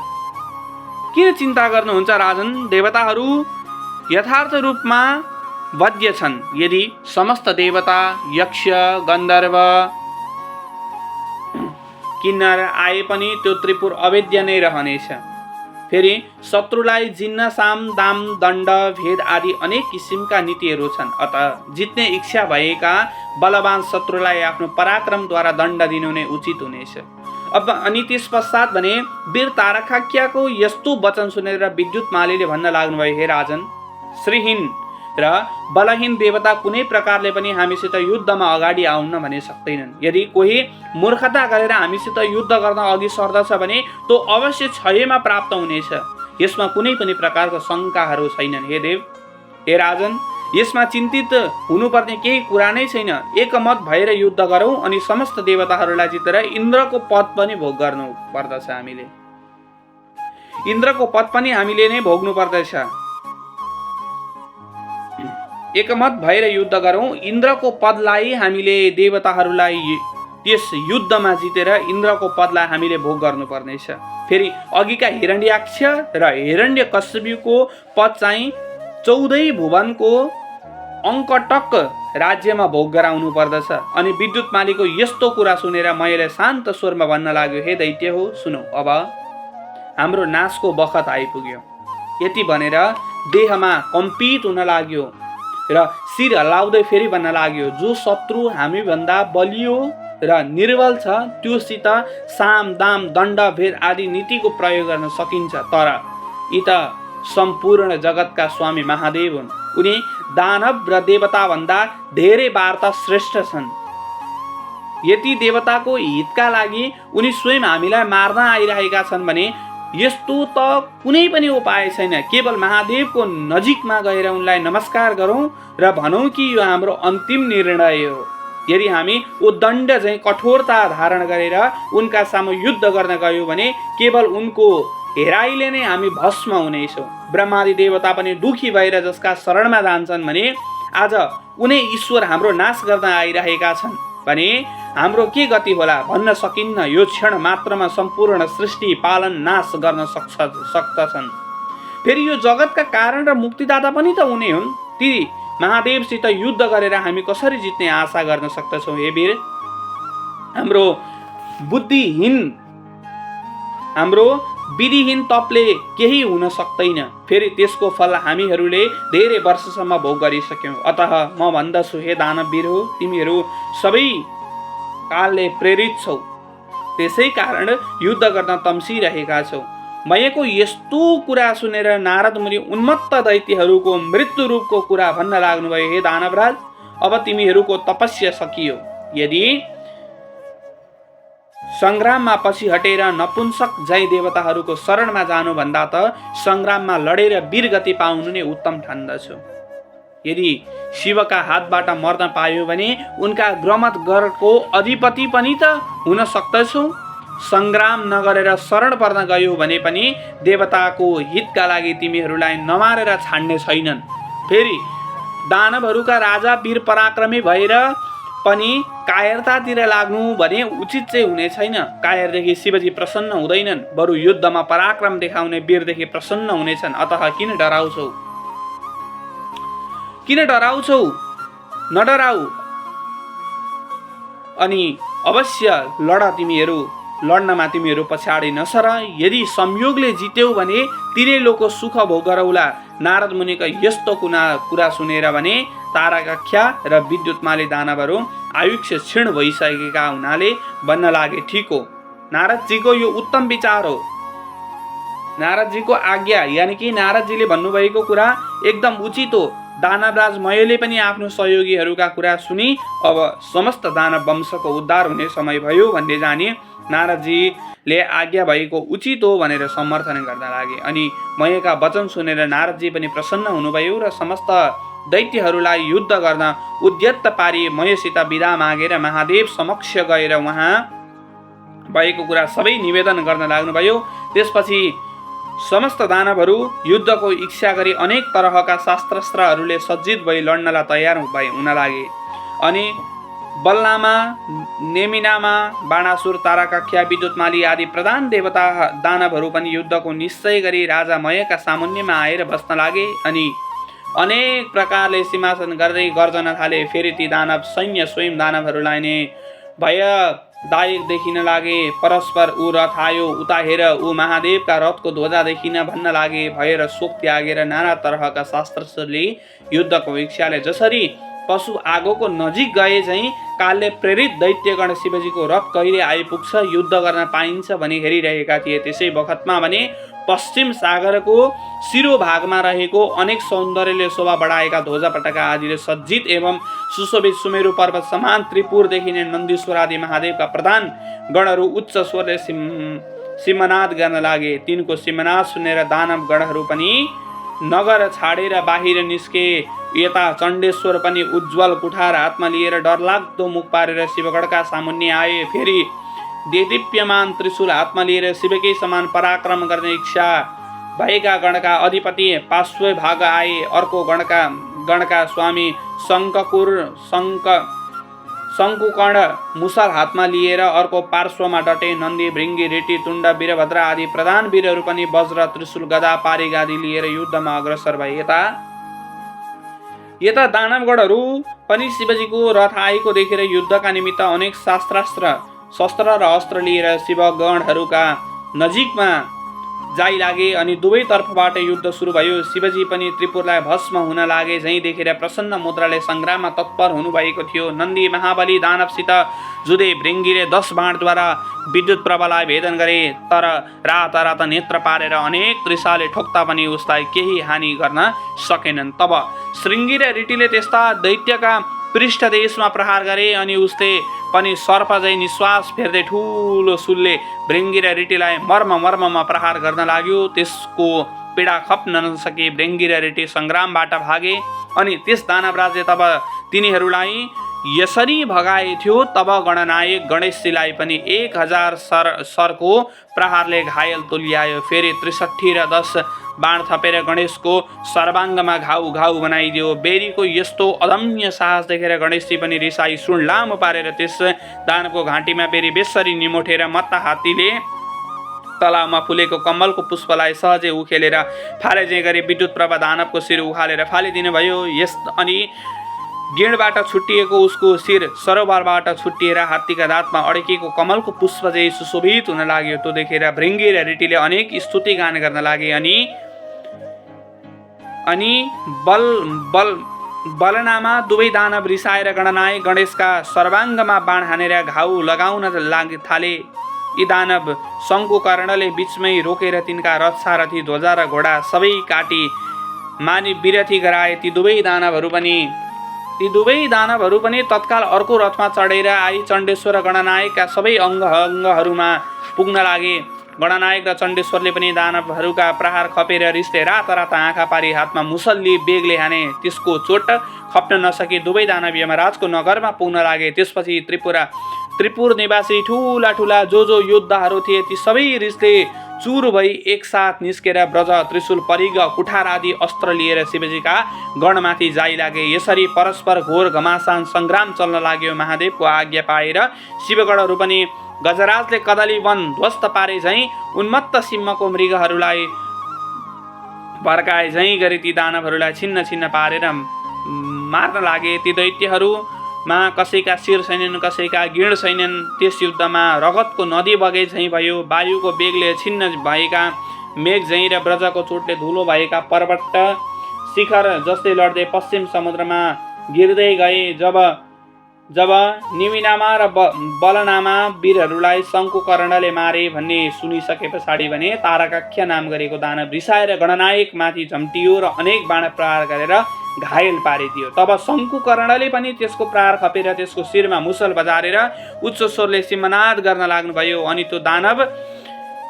किन चिन्ता गर्नुहुन्छ राजन? देवताहरू यथार्थ रूपमा वध्य छन्। यदि समस्त देवता, यक्ष, गन्धर्व, किन्नर आए पनि त्यो त्रिपुर अवेद्य नै रहनेछ। फेरि शत्रुलाई जिन्न, साम, दाम, दण्ड, भेद आदि अनेक किसिमका नीतिहरू छन्। अत जित्ने इच्छा भएका बलवान शत्रुलाई आफ्नो पराक्रमद्वारा दण्ड दिनु नै उचित हुनेछ। अब अनि त्यस पश्चात भने वीर तारकाख्यको यस्तो वचन सुनेर विद्युतमालीले भन्न लाग्नुभयो, हे राजन, श्रीहीन र बलहीन देवता कुनै प्रकारले पनि हामीसित युद्धमा अगाडि आउन भने सक्दैनन्। यदि कोही मूर्खता गरेर हामीसित युद्ध गर्न अघि सर्दछ भने त्यो अवश्य क्षयमा प्राप्त हुनेछ। यसमा कुनै पनि प्रकारको शङ्काहरू छैनन्। हे देव, हे राजन, यसमा चिन्तित हुनुपर्ने केही कुरा नै छैन। एकमत भएर युद्ध गरौँ अनि समस्त देवताहरूलाई जितेर इन्द्रको पद पनि भोग गर्नु पर्दछ। हामीले इन्द्रको पद पनि हामीले नै भोग्नु पर्दछ। एकमत भएर युद्ध गरौँ, इन्द्रको पदलाई हामीले देवताहरूलाई त्यस युद्धमा जितेर इन्द्रको पदलाई हामीले भोग गर्नुपर्नेछ। फेरि अघिका हिरण्याक्ष र हिरण्यकश्यपको पद चाहिँ 14 भुवनको अङ्कटक राज्यमा भोग गराउनु पर्दछ। अनि विद्युतमालीको यस्तो कुरा सुनेर मैले शान्त स्वरमा भन्न लाग्यो, हे दैत्य हो, सुनौ, अब हाम्रो नाशको बखत आइपुग्यो। यति भनेर देहमा कम्पित हुन लाग्यो र शिर हल्लाउँदै फेरि भन्न लाग्यो, जो शत्रु हामीभन्दा बलियो र निर्बल छ त्योसित साम, दाम, दण्ड, भेद आदि नीतिको प्रयोग गर्न सकिन्छ। तर यी त सम्पूर्ण जगतका स्वामी महादेव हुन्। उनी दानव र देवताभन्दा धेरै वार्ता श्रेष्ठ छन्। यति देवताको हितका लागि उनी स्वयं हामीलाई मार्न आइरहेका छन् भने यस्तो त कुनै पनि उपाय छैन। केवल महादेवको नजिकमा गएर उनलाई नमस्कार गरौँ र भनौँ कि यो हाम्रो अन्तिम निर्णय हो। यदि हामी उद्दण्ड चाहिँ कठोरता धारण गरेर उनका सामु युद्ध गर्न गयौँ भने केवल उनको हेराइले नै हामी भस्म हुनेछौँ। ब्रह्मादि देवता पनि दुखी भएर जसका शरणमा जान्छन् भने आज उनी ईश्वर हाम्रो नाश गर्न आइरहेका छन् भने हाम्रो के गति होला भन्न सकिन्न। यो क्षण मात्रमा सम्पूर्ण सृष्टि पालन नाश गर्न सक्दछन्। फेरि यो जगतका कारण र मुक्तिदाता पनि त उनी हुन्। ती महादेवसित युद्ध गरेर हामी कसरी जित्ने आशा गर्न सक्दछौँ? हे वीर, हाम्रो बुद्धिहीन, हाम्रो विधिहीन तपले केही हुन सक्दैन। फेरि त्यसको फल हामीहरूले धेरै वर्षसम्म भोग गरिसक्यौँ। अतः म भन्दछु, हे दानवीर हो, तिमीहरू सबै कालले प्रेरित छौ, त्यसै कारण युद्ध गर्न तम्सिरहेका छौ। मयको यस्तो कुरा सुनेर नारद मुनि उन्मत्त दैत्यहरूको मृत्यु रूपको कुरा भन्न लाग्नुभयो, हे दानवराज, अब तिमीहरूको तपस्या सकियो। यदि सङ्ग्राममा पछि हटेर नपुंसक जय देवताहरूको शरणमा जानुभन्दा त सङ्ग्राममा लडेर वीरगति पाउनु नै उत्तम ठान्दछु। यदि शिवका हातबाट मर्न पायो भने उनका ग्रमत गढको अधिपति पनि त हुन सक्दछौ। सङ्ग्राम नगरेर शरण पर्न गयो भने पनि देवताको हितका लागि तिमीहरूलाई नमारेर छाड्ने छैनन्। फेरि दानवहरूका राजा वीर पराक्रमी भएर पनि कायरतातिर लाग्नु भने उचित चाहिँ हुने छैन। कायरदेखि शिवजी प्रसन्न हुँदैनन्, बरु युद्धमा पराक्रम देखाउने वीरदेखि प्रसन्न हुनेछन्। अतः किन डराउँछौ? किन डराउँछौ? नडराऊ अनि अवश्य लड। तिमीहरू लड्नमा तिमीहरू पछाडि नसर। यदि संयोगले जित्यौ भने तिनैलोकको सुख भोग गरौला। नारद मुनिका यस्तो कुरा सुनेर भने तारकाख्य र विद्युतमाली दानवहरू आयुष्य क्षीण भइसकेका हुनाले भन्न लागे, ठिक हो, नारदजीको यो उत्तम विचार हो। नारदजीको आज्ञा यानि कि नारदजीले भन्नुभएको कुरा एकदम उचित हो। दानवराज मयले पनि आफ्नो सहयोगीहरूका कुरा सुनि अब समस्त दानव वंशको उद्धार हुने समय भयो भन्ने जाने नारदजीले आज्ञा भएको उचित हो भनेर समर्थन गर्न लागे। अनि मयका वचन सुनेर नारदजी पनि प्रसन्न हुनुभयो र समस्त दैत्यहरूलाई युद्ध गर्न उद्यत पारी मयसित बिदा मागेर महादेव समक्ष गएर उहाँ भएको कुरा सबै निवेदन गर्न लाग्नुभयो। त्यसपछि समस्त दानवहरू युद्धको इच्छा गरी अनेक तरहका शास्त्रास्त्रहरूले सज्जित भई लड्नलाई तयार हुन लागे। अनि बलनामा, नेमिनामा, बाणासुर, ताराकाख्या, विद्युतमाली आदि प्रधान देवता दानवहरू पनि युद्धको निश्चय गरी राजा मयका सामुन्यमा आएर बस्न लागे। अनि अनेक प्रकारले सिंहासन गर्दै गर्जन थाले। फेरि ती दानव सैन्य स्वयं दानवहरूलाई नै भयदायक देखिन लागे। परस्पर ऊ रथ आयो, उता हेर, ऊ महादेवका रथको ध्वजा देखिन भन्न लागे। भय र शोक त्यागेर नाना तरहका शास्त्रले युद्धको इच्छाले जसरी पशु आगोको नजिक गए झैँ कालले प्रेरित दैत्यगण शिवजीको रथ कहिले आइपुग्छ, युद्ध गर्न पाइन्छ भनी हेरिरहेका थिए। त्यसै बखतमा भने पश्चिम सागरको शिरोभागमा रहेको अनेक सौन्दर्यले शोभा बढाएका ध्वजा पटाका आदिले सज्जित एवं सुशोभित सुमेरु पर्वत समान त्रिपुर देखिने नन्दीश्वर आदि महादेवका प्रधान गणहरू उच्च स्वरले सिमनाद गर्न लागे। तिनको सिमनाद सुनेर दानव गणहरू पनि नगर छाडेर बाहिर निस्के। यता चण्डेश्वर पनि उज्जवल कुठार हातमा लिएर डरलाग्दो मुख पारेर शिवगढका सामुन्ने आए। फेरि देदीप्यमान त्रिशूल हातमा लिएर शिवकै समान पराक्रम गर्ने इच्छा भएका गणका अधिपति पार्श्वभाग आए। अर्को गणका स्वामी शङ्कुकर्ण मुसल हातमा लिएर अर्को पार्श्वमा डटे। नन्दी, भृङ्गी, रेटी, तुण्ड, वीरभद्र आदि प्रधान वीरहरू पनि वज्र, त्रिशूल, गदा, पारिग आदि लिएर युद्धमा अग्रसर भए। यता दानवगणहरू पनि शिवजीको रथ आएको देखेर युद्धका निमित्त अनेक शस्त्र र अस्त्र लिएर शिवगणहरूका नजिकमा जाइ लागे। अनि दुवै तर्फबाट युद्ध सुरु भयो। शिवजी पनि त्रिपुरलाई भस्म हुन लागे झैँ देखेर प्रसन्न मुद्राले सङ्ग्राममा तत्पर हुनुभएको थियो। नन्दी महाबली दानवसित जुधे भृङ्गीले 10 बाणद्वारा विद्युत प्रभालाई भेदन गरे। तर रात नेत्र पारेर अनेक त्रिशाले ठोक्दा पनि उसलाई केही हानि गर्न सकेनन्। तब श्रृङ्गी र ऋटीले त्यस्ता दैत्यका पृष्ठदेशमा प्रहार गरे। अनि उसले पनि सर्प झैँ निश्वास फेर्दै ठुलो शूलले भृङ्गी र ऋटीलाई मर्ममा प्रहार गर्न लाग्यो। त्यसको पीडा खप्न नसके भृङ्गी र ऋटी सङ्ग्रामबाट भागे। अनि त्यस दानवराजले तब तिनीहरूलाई यसरी भगाए थियो। तब गणनायक गणेशजीलाई पनि 1000 सरको प्रहारले घायल तुल्यायो। फेरि 63 र 10 बाण थपेर गणेशको सर्वाङ्गमा घाउ बनाइदियो। बेरीको यस्तो अदम्य साहस देखेर गणेशजी पनि रिसाई सुन लामो पारेर त्यस दानको घाँटीमा बेरी बेसरी निमोठेर मत्ता हात्तीले तलाउमा फुलेको कमलको पुष्पलाई सहजै उखेलेर फालेझैँ गरी विद्युत प्रभा दानवको शिर उखालेर फालिदिनु भयो। अनि गेडबाट छुट्टिएको उसको शिर सरोवरबाट छुट्टिएर हात्तीका दाँतमा अड्केको कमलको पुष्प चाहिँ सुशोभित हुन लाग्यो। त्यो देखेर भृङ्गी र ऋटीले अनेक स्तुति गान गर्न लागे। अनि बलनामा दुवै दानव रिसाएर गणनायक गणेशका सर्वाङ्गमा बाण हानेर घाउ लगाउन थाले। यी दानव शङ्कुकर्णले बीचमै रोकेर तिनका रथ, सारथी, ध्वजा र घोडा सबै काटी मानि विरथी गराए। ती दुवै दानवहरू पनि तत्काल अर्को रथमा चढेर आई चण्डेश्वर र गणनायकका सबै अङ्गहरूमा पुग्न लागे। गणनायक र चण्डेश्वरले पनि दानवहरूका प्रहार खपेर रिसले रात आँखा पारी हातमा मुसल्ली बेगले हाने। त्यसको चोट खप्न नसके दुवै दानव यमराजको नगरमा पुग्न लागे। त्यसपछि त्रिपुर निवासी ठुला जो योद्धाहरू थिए ती सबै रिसले चुर भई एकसाथ निस्केर ब्रज, त्रिशूल, परिग, कुठार आदि अस्त्र लिएर शिवजीका गणमाथि जाइ लागे। यसरी परस्पर घोर घमासान सङ्ग्राम चल्न लाग्यो। महादेवको आज्ञा पाएर शिवगणहरू पनि गजराजले कदली वन ध्वस्त पारे झैँ उन्मत्त सिंहको मृगहरूलाई भड्काए झैँ गरी ती दानवहरूलाई छिन्न पारेर मार्न लागे। ती दैत्यहरूमा कसैका शिर छैनन्, कसैका गिण छैनन्। त्यस युद्धमा रगतको नदी बगे झैँ भयो। वायुको बेगले छिन्न भएका मेघ झैँ र ब्रजको चोटले धुलो भएका पर्वत शिखर जस्तै लड्दै पश्चिम समुद्रमा गिर्दै गए। जब निमिनामा र बलनामा वीरहरूलाई शङ्कुकर्णले मारे भन्ने सुनिसके पछाडि भने ताराकाख्या नाम गरेको दानव रिसाएर गणनायक माथि झम्टियो र अनेक बाण प्रहार गरेर घायल पारिदियो। तब शङ्कुकर्णले पनि त्यसको प्रहार खपेर त्यसको शिरमा मुसल बजारेर उच्च स्वरले सिंहनाद गर्न लाग्नुभयो। अनि त्यो दानव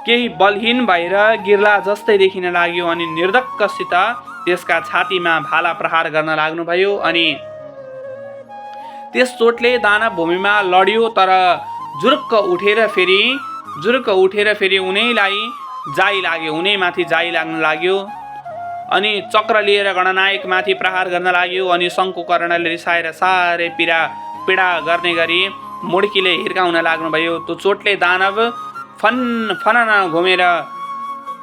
केही बलहीन भएर गिर्ला जस्तै देखिन लाग्यो। अनि निर्धक्कसित त्यसका छातीमा भाला प्रहार गर्न लाग्नुभयो अनि त्यस चोटले दानव भूमिमा लड्यो, तर जुरुक्क उठेर फेरि उनैलाई जाई लाग्यो, उनैमाथि जाई लाग्न लाग्यो अनि चक्र लिएर गणनायक माथि प्रहार गर्न लाग्यो अनि शङ्खको कर्णले रिसाएर साह्रै पीडा गर्ने गरी मुड्कीले हिर्काउन लाग्नुभयो। त्यो चोटले दानव फनन घुमेर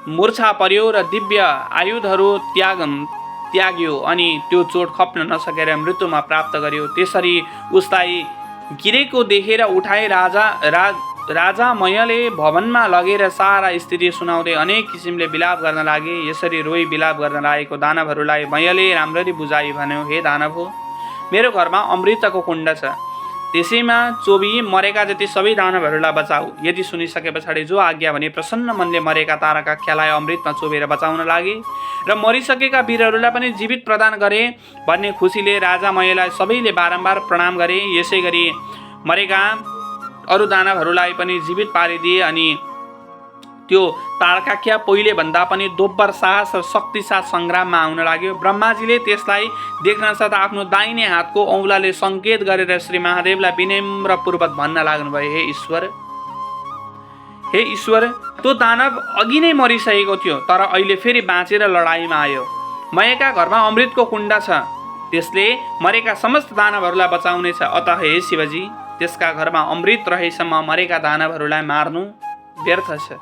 मूर्छा पर्यो र दिव्य आयुधहरू त्याग्यो अनि त्यो चोट खप्न नसकेर मृत्युमा प्राप्त गर्यो। त्यसरी उसलाई गिरेको देखेर उठाए राजा मयले भवनमा लगेर सारा स्थिति सुनाउँदै अनेक किसिमले विलाप गर्न लागे। यसरी रोई विलाप गर्न लागेको दानवहरूलाई मयले राम्ररी बुझाई भन्यो, हे दानव हो, मेरो घरमा अमृतको कुण्ड छ, त्यसैमा चोबी मरेका जति सबै दानवहरूलाई बचाऊ। यदि सुनिसके पछाडि जो आज्ञा भने प्रसन्न मनले मरेका तारकाख्यालाई अमृतमा चोबेर बचाउन लागे र मरिसकेका वीरहरूलाई पनि जीवित प्रदान गरे भन्ने खुसीले राजा मयलाई सबैले बारम्बार प्रणाम गरे। यसै गरी मरेका अरू दानवहरूलाई पनि जीवित पारिदिए अनि त्यो तारकाख्या पहिले भन्दा पनि दोब्बर साहस र शक्तिसाथ सङ्ग्राममा आउन लाग्यो। ब्रह्माजीले त्यसलाई देख्न साथ आफ्नो दाहिने हातको औँलाले सङ्केत गरेर श्री महादेवलाई विनम्रपूर्वक भन्न लाग्नुभयो, हे ईश्वर, त्यो दानव अघि नै मरिसकेको थियो, तर अहिले फेरि बाँचेर लडाइँमा आयो। मयका घरमा अमृतको कुण्ड छ, त्यसले मरेका समस्त दानवहरूलाई बचाउनेछ। अत हे शिवजी, त्यसका घरमा अमृत रहेसम्म मरेका दानवहरूलाई मार्नु व्यर्थ छ।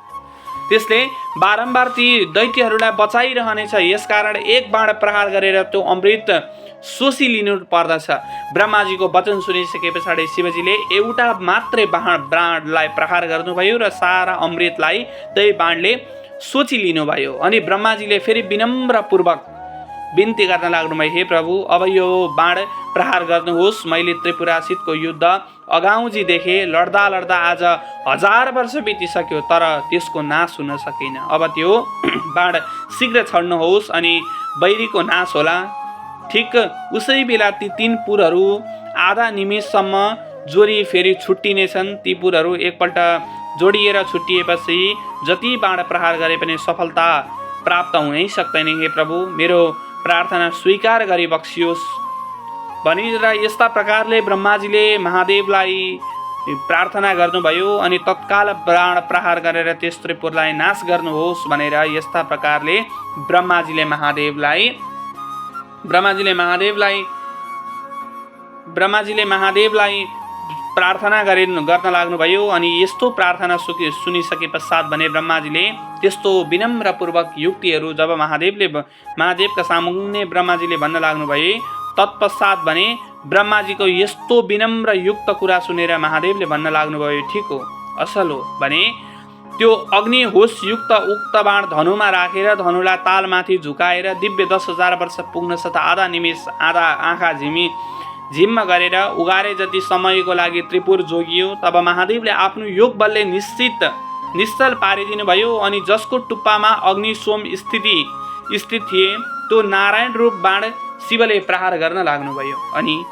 त्यसले बारम्बार ती दैत्यहरूलाई बचाइरहनेछ। यसकारण एक बाण प्रहार गरेर त्यो अमृत सोसी लिनु पर्दछ। ब्रह्माजीको वचन सुनिसके पछाडि शिवजीले एउटा मात्रै बाणलाई प्रहार गर्नुभयो र सारा अमृतलाई त्यही बाणले सोची लिनुभयो अनि ब्रह्माजीले फेरि विनम्रपूर्वक बिन्ती गर्न लाग्नुभयो, हे प्रभु, अब यो बाण प्रहार गर्नुहोस्। मैले त्रिपुरासितको युद्ध अगाउँजी देखेँ, लड्दा आज 1000 वर्ष बितिसक्यो, तर त्यसको नाश हुन सकेन। अब त्यो बाण शीघ्र छड्नुहोस् अनि बैरीको नाश होला। ठिक उसै बेला ती 3 पुरहरू आधा निमेषसम्म जोडी फेरि छुट्टिनेछन्। ती पुरहरू एकपल्ट जोडिएर छुट्टिएपछि जति बाण प्रहार गरे पनि सफलता प्राप्त हुनै सक्दैन। हे प्रभु, मेरो प्रार्थना स्वीकार गरी बक्सियोस् भनेर यस्ता प्रकारले ब्रह्माजीले महादेवलाई प्रार्थना गर्नुभयो अनि तत्काल बाण प्रहार गरेर त्यस त्रिपुरलाई नाश गर्नुहोस् भनेर यस्ता प्रकारले ब्रह्माजीले महादेवलाई प्रार्थना गर्न लाग्नुभयो अनि यस्तो प्रार्थना सुनिसके पश्चात भने ब्रह्माजीले त्यस्तो विनम्रपूर्वक युक्तिहरू जब महादेवका सामुन्ने ब्रह्माजीले भन्न लाग्नुभए, तत्पश्चात भने ब्रह्माजीको यस्तो विनम्र युक्त कुरा सुनेर महादेवले भन्न लाग्नुभयो, ठिक हो, असल हो भने त्यो अग्नि होस युक्त उक्त बाण धनुमा राखेर धनुलाई तालमाथि झुकाएर दिव्य 10,000 वर्ष पुग्न सता आधा निमेष आधा आँखा झिम्म गरेर उगारे जति समयको लागि त्रिपुर जोगियो। तब महादेवले आफ्नो योग बलले निश्चल पारिदिनु भयो अनि जसको टुप्पामा अग्नि सोम स्थित थिए त्यो नारायण रूप बाण शिवले प्रहार गर्न लाग्नुभयो अनि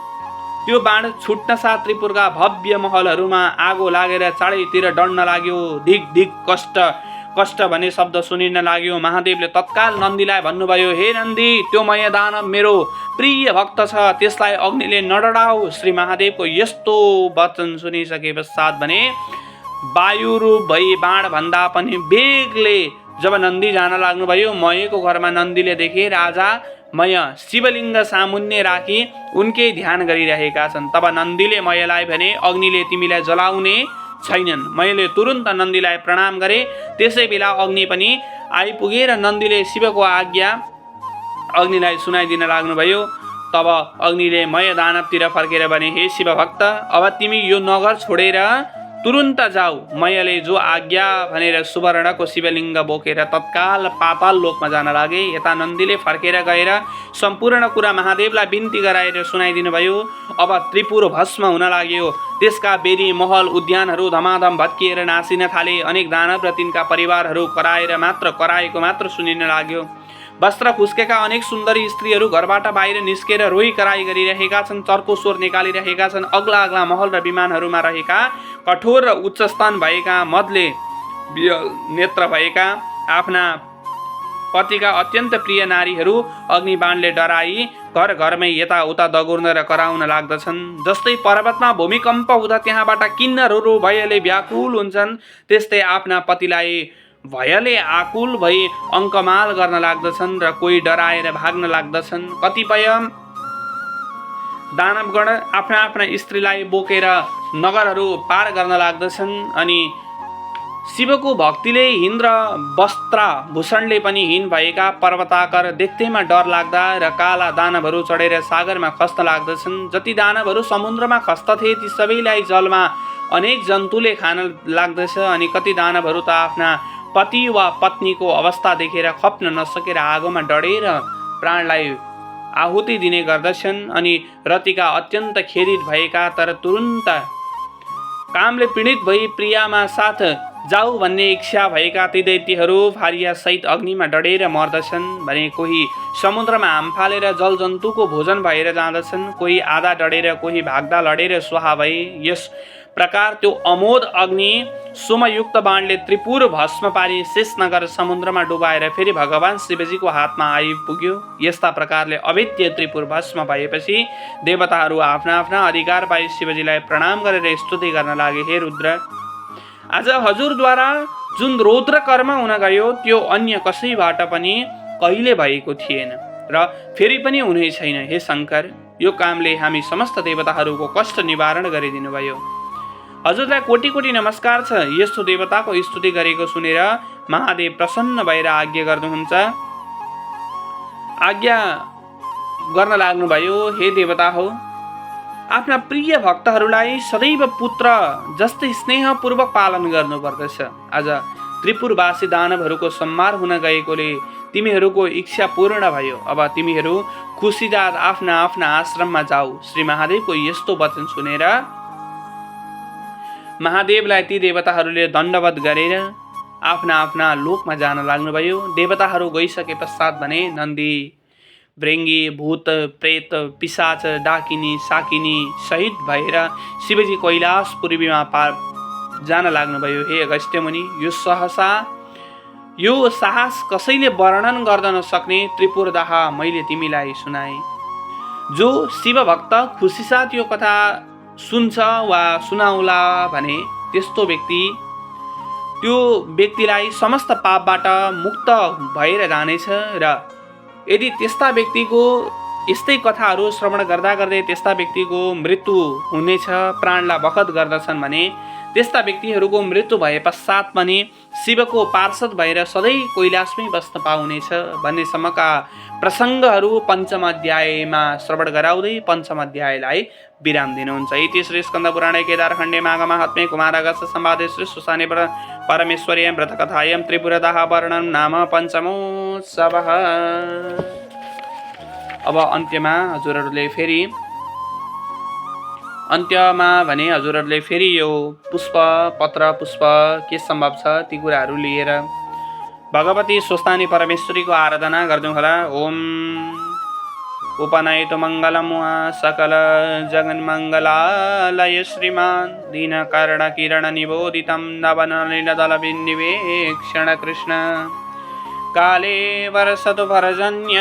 त्यो बाण छुट्न साथ त्रिपुरका भव्य महलहरूमा आगो लागेर चारैतिर डढ्न लाग्यो। धिक धिक कष्ट भन्ने शब्द सुनिन लाग्यो। महादेवले तत्काल नन्दीलाई भन्नुभयो, हे नन्दी, त्यो मय दानव मेरो प्रिय भक्त छ, त्यसलाई अग्निले नडराऊ। श्री महादेवको यस्तो वचन सुनिसके पश्चात भने वायुरूप भई बाण भन्दा पनि बेगले जब नन्दी जान लाग्नुभयो, मयको घरमा नन्दीले देखे राजा मय शिवलिङ्ग सामुन्ने राखी उनकै ध्यान गरिरहेका छन्। तब नन्दीले मयलाई भने, अग्निले तिमीलाई जलाउने छैनन्। मैले तुरुन्त नन्दीलाई प्रणाम गरे। त्यसै बेला अग्नि पनि आइपुगेर नन्दीले शिवको आज्ञा अग्निलाई सुनाइदिन लाग्नुभयो। तब अग्निले मय दानवतिर फर्केर भने, हे शिवभक्त, अब तिमी यो नगर छोडेर तुरुन्त जाऊ। मयले जो आज्ञा भनेर सुवर्णको शिवलिङ्ग बोकेर तत्काल पाताल लोकमा जान लागे। यता नन्दीले फर्केर गएर सम्पूर्ण कुरा महादेवलाई बिन्ती गराएर सुनाइदिनु भयो। अब त्रिपुर भस्म हुन लाग्यो। त्यसका बेरी महल उद्यानहरू धमाधम भत्किएर नासिन थाले। अनेक दानव र तिनका परिवारहरू कराएको मात्र सुनिन लाग्यो। वस्त्र खुस्केका अनेक सुन्दरी स्त्रीहरू घरबाट बाहिर निस्केर रोई कराई गरिरहेका छन्, चर्को स्वर निकालिरहेका छन्। अग्ला अग्ला महल र विमानहरूमा रहेका कठोर र उच्च स्तन भएका मदले नेत्र भएका आफ्ना पतिका अत्यन्त प्रिय नारीहरू अग्निबाणले डराई घर घरमै यताउता दगुर्न र कराउन लाग्दछन्। जस्तै पर्वतमा भूमिकम्प हुँदा त्यहाँबाट किन्नरहरू भयले व्याकुल हुन्छन्, त्यस्तै आफ्ना पतिलाई भयले आकुल भई अङ्कमाल गर्न लाग्दछन् र कोही डराएर भाग्न लाग्दछन्। कतिपय दानवगण आफ्ना आफ्ना स्त्रीलाई बोकेर नगरहरू पार गर्न लाग्दछन्। अनि शिवको भक्तिले हिन र वस्त्रभूषणले पनि हिन भएका पर्वताकर देख्दैमा डर लाग्दा र काला दानवहरू चढेर सागरमा खस्न लाग्दछन्। जति दानवहरू समुद्रमा खस्दथे ती सबैलाई जलमा अनेक जन्तुले खान लाग्दछ। अनि कति दानवहरू त आफ्ना पति वा पत्नीको अवस्था देखेर खप्न नसकेर आगोमा डढेर प्राणलाई आहुति दिने गर्दछन्। अनि रतिका अत्यन्त खेदित भएका तर तुरुन्त कामले पीडित भई प्रियामा साथ जाऊ भन्ने इच्छा भएका ती दैत्यहरू भारिया सहित अग्निमा डढेर मर्दछन् भने कोही समुद्रमा हामफालेर जलजन्तुको भोजन भएर जाँदछन्। कोही आधा डढेर कोही भाग्दा लडेर स्वाहा भए। यस प्रकार त्यो अमोद अग्नि सोमयुक्त बाणले त्रिपुर भस्म पारी शेषनगर समुद्रमा डुबाएर फेरि भगवान शिवजीको हातमा आइपुग्यो। यस्ता प्रकारले अवेद्य त्रिपुर भस्म भएपछि देवताहरू आफ्ना आफ्ना अधिकार पाई शिवजीलाई प्रणाम गरेर स्तुति गर्न लागे। हे रुद्र, आज हजुरद्वारा जुन रौद्र कर्म हुन गयो त्यो अन्य कसैबाट पनि कहिले भएको थिएन र फेरि पनि हुने छैन। हे शङ्कर, यो कामले हामी समस्त देवताहरूको कष्ट निवारण गरिदिनु भयो। हजुरलाई कोटी कोटी नमस्कार छ। यस्तो देवताको स्तुति गरेको सुनेर महादेव प्रसन्न भएर आज्ञा गर्नुहुन्छ। आज्ञा गर्न लाग्नुभयो। हे देवता हो, आफ्ना प्रिय भक्तहरूलाई सदैव पुत्र जस्तै स्नेहपूर्वक पालन गर्नुपर्दछ। आज त्रिपुरवासी दानवहरूको संहार हुन गएकोले तिमीहरूको इच्छा पूर्ण भयो। अब तिमीहरू खुसीदार आफ्ना आफ्ना आश्रममा जाऊ। श्री महादेवको यस्तो वचन सुनेर महादेवलाई ती देवताहरूले दण्डवत गरेर आफ्ना आफ्ना लोकमा जान लाग्नुभयो। देवताहरू गइसके पश्चात भने नन्दी, भृङ्गी, भूत, प्रेत, पिशाच, डाकिनी, साकिनी सहित भएर शिवजी कैलाश पूर्वीमा जान लाग्नुभयो। हे अगस्त्य मुनि, यो साहस कसैले वर्णन गर्न नसक्ने त्रिपुर दाह मैले तिमीलाई सुनाएँ। जो शिव भक्त खुसीसाथ यो कथा सुन्छ वा सुनाउला भने त्यो व्यक्तिलाई समस्त पापबाट मुक्त भएर जानेछ। र यदि त्यस्ता व्यक्तिको यस्तै कथाहरू श्रवण गर्दा गर्दै त्यस्ता व्यक्तिको मृत्यु हुनेछ, प्राणलाई बखत गर्दछन् भने त्यस्ता व्यक्तिहरूको मृत्यु भए पश्चात पनि शिवको पार्षद भएर सधैँ कैलाशमै बस्न पाउनेछ भन्नेसम्मका प्रसङ्गहरू पञ्चम अध्यायमा श्रवण गराउँदै पञ्चम अध्यायलाई विराम दिनुहुन्छ। इति श्री स्कन्द पुराणे केदारखण्डे माघमाहात्म्ये कुमारागस्य संवादे श्री सुसाने परमेश्वर्यां व्रतकथायां त्रिपुरदाह वर्णनं नाम पञ्चमोत्सवः। अब अन्त्यमा हजुरहरूले फेरि यो पुष्प के सम्भव छ ती कुराहरू लिएर भगवती स्वस्थानी परमेश्वरीको आराधना गर्नुहोला। ओम उपनयतु मङ्गलं सकल जगन्मङ्गलालय श्रीमान् दीनकर्णकिरणनिबोधितं नवनलिनदलविन्निवेक्षण कृष्ण काले वर्षतु पर्जन्य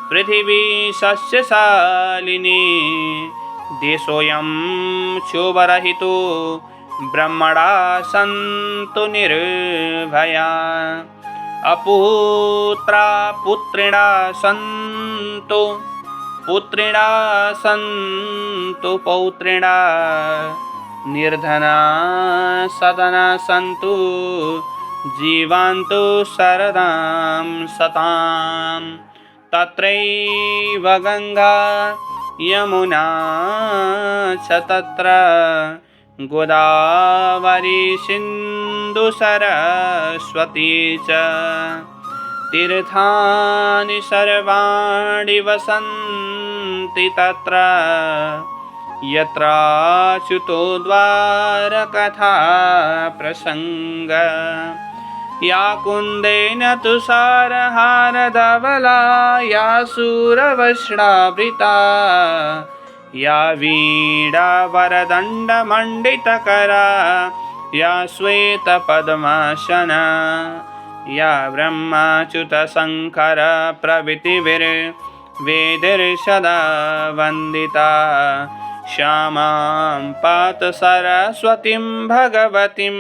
पृथिवी सस्यशालिनी देशोऽयं क्षोभरहितो ब्रह्मणा सन्तु निर्भया अपुत्रा पुत्रिणा सन्तु पुत्रिणा सन्तु पौत्रिणा निर्धना सदना सन्तु जीवान्तु शरदां सतां तत्रैव गङ्गा यमुना च तत्र गोदावरी सिन्धु सरस्वती च तीर्थानि सर्वाणि वसन्ति तत्र यत्राच्युतो द्वारकथा प्रसङ्ग या कुन्देन तुषारहारधवला या शूरवस्त्रावृता या वीणावरदण्डमण्डितकरा या श्वेतपद्मासना या ब्रह्माच्युतशङ्कर प्रभृतिभिर्वेदैर्सदा वन्दिता श्यामां पात सरस्वतीं भगवतीं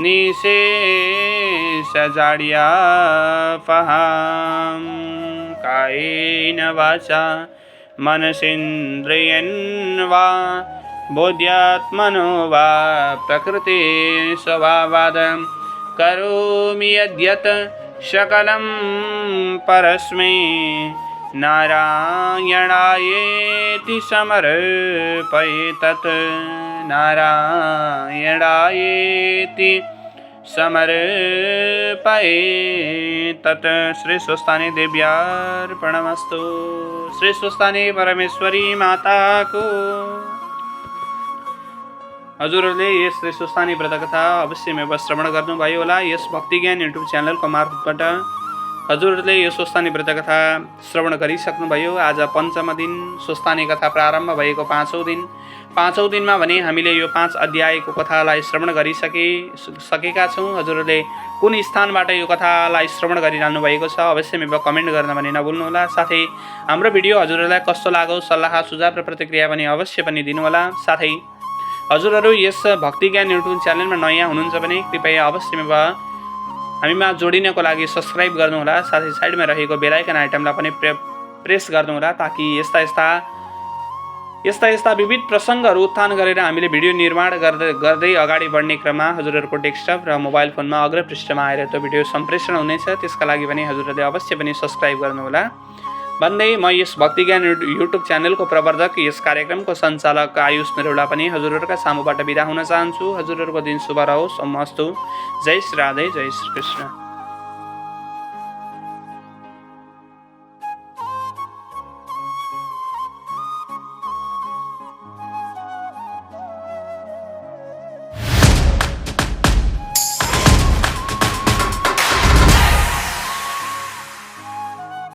निःशेषजाड्यापहां कायेन वाचा मनसेन्द्रियेर्वा बुद्ध्यात्मनो वा प्रकृते स्वभावात् करोमि यद्यत् सकलं परस्मै नारायणायेति समर्पये तत् नारायणायेति समर्पये तत्। श्री स्वस्थानी देव्यार्पणमस्तु। श्री स्वस्थानी परमेश्वरी माताको। हजुरहरूले यस श्री स्वस्थानी व्रतकथा अवश्यमेव श्रवण गर्नुभयो होला। यस भक्ति ज्ञान युट्युब च्यानलको मार्फतबाट हजुरहरूले यो स्वस्थानी व्रतकथा श्रवण गरिसक्नुभयो। आज पञ्चम दिन स्वस्थानी कथा प्रारम्भ भएको पाँचौँ दिनमा भने हामीले यो 5 अध्यायको कथालाई श्रवण गरिसकेका छौँ। हजुरहरूले कुन स्थानबाट यो कथालाई श्रवण गरिरहनु भएको छ अवश्यमेव कमेन्ट गर्न पनि नभुल्नुहोला। साथै हाम्रो भिडियो हजुरहरूलाई कस्तो लाग्यो सल्लाह सुझाव र प्रतिक्रिया पनि अवश्य पनि दिनुहोला। साथै हजुरहरू यस भक्ति ज्ञान युट्युब च्यानलमा नयाँ हुनुहुन्छ भने कृपया अवश्यमेव हामीमा जोडिनको लागि सब्सक्राइब गर्नुहोला। साथै साइडमा रहेको बेल आइकन आइटमलाई पनि प्रेस गर्नुहोला ताकि यस्ता विविध प्रसङ्गहरू उत्थान गरेर हामीले भिडियो निर्माण गर्दै अगाडि बढ्ने क्रममा हजुरहरूको डेस्कटप र मोबाइल फोनमा अग्रपृष्ठमा आएर त्यो भिडियो सम्प्रेषण हुनेछ। त्यसका लागि पनि हजुरहरूले अवश्य पनि सब्सक्राइब गर्नुहोला भन्दै म यस भक्ति ज्ञान युट्युब च्यानलको प्रवर्धक यस कार्यक्रमको सञ्चालक आयुष नरोला पनि हजुरहरूका सामुबाट बिदा हुन चाहन्छु। हजुरहरूको दिन शुभ रहोस्। अस्तु। जय श्री राधे, जय श्री कृष्ण।